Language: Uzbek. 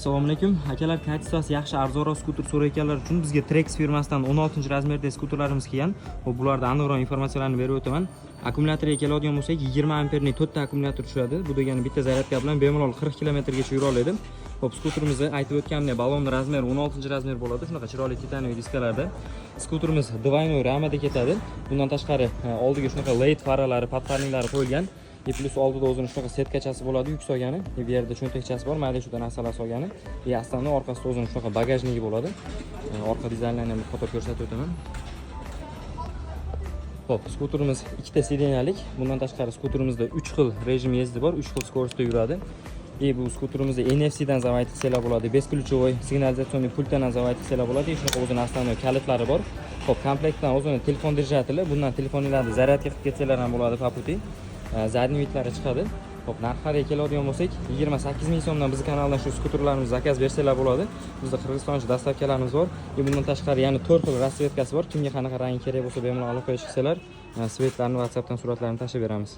Assalomu alaykum, akalar. Качество si yaxshi, arzonroq skuter so'rayotganlar uchun bizga Trex firmasidan 16 размер da skuterlarimiz kelgan. Xo'p, bularda aniqroq informatsiyalarni berib o'taman. Akkumulyatorga keladigan bo'lsak, 20 amperli 4 ta akkumulyator tushadi. Bu degani bitta zaryadka bilan bemalol 40 kilometrgacha yura oladi. Xo'p, skuterimizni aytib o'tganimdek, balonni размер i 16 размер bo'ladi. Shunaqa chiroyli титановый diskalarda. Skuterimiz двойной ramada ketadi. Bundan tashqari, oldiga shunaqa LED faralari, подфарник lari qo'yilgan. И плюс oldida o'zini shunaqa сетка chasi bo'ladi, yuk solgani. И bu yerda cho'ntakchasi bor, mayda shuda narsalar solgani. И основной orqasida o'zini shunaqa багажник i bo'ladi. Orqa dizaynlarini ham bir qator ko'rsatib o'taman. Xo'p, skuterimiz ikkita сиденья lik. Bundan tashqari skuterimizda 3 xil режим езды bor, 3 xil скорость da yuradi. И bu skuterimizni NFC dan заводить qilsanglar bo'ladi, бесключевой сигнализационный pultdan ham заводить qilsanglar bo'ladi. И shunaqa o'zini основной kalitlari bor. Xo'p, komplektdan o'zini телефон держатели, bundan telefoninglarni zaryadka qilib ketsanglar ham bo'ladi по пути. Задний вид lari chiqadi. Xo'p, narxlariga keladigan bo'lsak, 28 ming so'mdan bizni kanaldan shu skuterlarimizni заказ bersanglar bo'ladi. Bizda Qirg'izistoncha доставка larimiz bor. И bundan tashqari yana 4 xil расцветка si bor. Kimga qanaqa rang kerak bo'lsa, bemalol aloqaga chiqsanglar, цвет larni WhatsAppdan suratlarini tashlab beramiz.